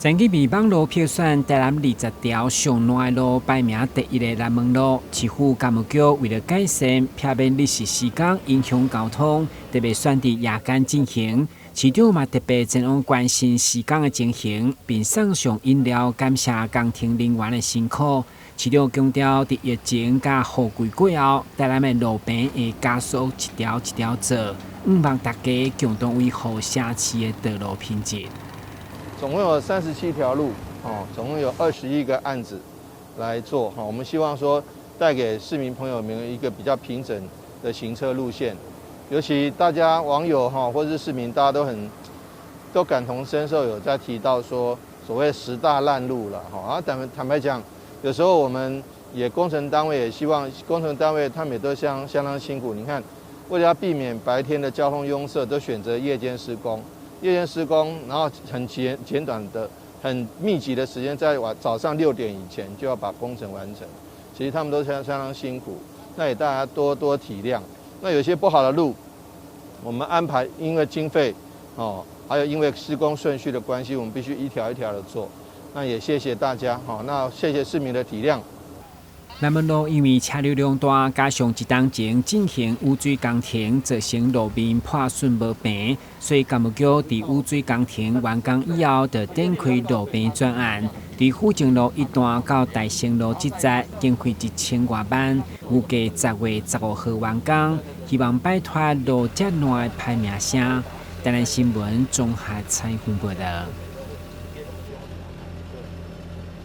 前幾暝網路票選台南20條上爛的路排名第一的南門路，市府工務局為著改善，避免日時施工影響交通，特別選佇夜間進行。市長嘛特別前往關心施工的情形，並送上飲料感謝工程人員的辛苦。市長強調，佇疫情佮雨季過後，台南的路平會加速一條一條做，向望大家共同維護城市的道路品質。總共有37條路，哦，總共有21個案子來做，哈，我們希望說帶給市民朋友們一個比較平整的行車路線，尤其大家網友哈或者是市民，大家都很都感同身受，有在提到說所謂十大爛路了，哈，啊，坦白講，有時候我們也工程單位也希望工程單位他們也都相當辛苦，你看，為了要避免白天的交通擁塞，都選擇夜間施工。夜間施工，然後很簡短的、很密集的時間，在晚早上6點以前就要把工程完成。其實他們都相當辛苦，那也大家多多體諒。那有些不好的路，我們安排，因為經費哦，還有因為施工順序的關係，我們必須一條一條的做。那也謝謝大家，好，那謝謝市民的體諒。南門路因為車流量大，加上一冬前進行雨水工程，造成路面破損無平，所以工務局佇雨水工程完工以後，就展開路平專案。佇府政路一段到大成路這節，經費1000外萬，預計10月15號完工，希望擺脫路遮爛的歹名聲。台南新聞綜合採訪報導。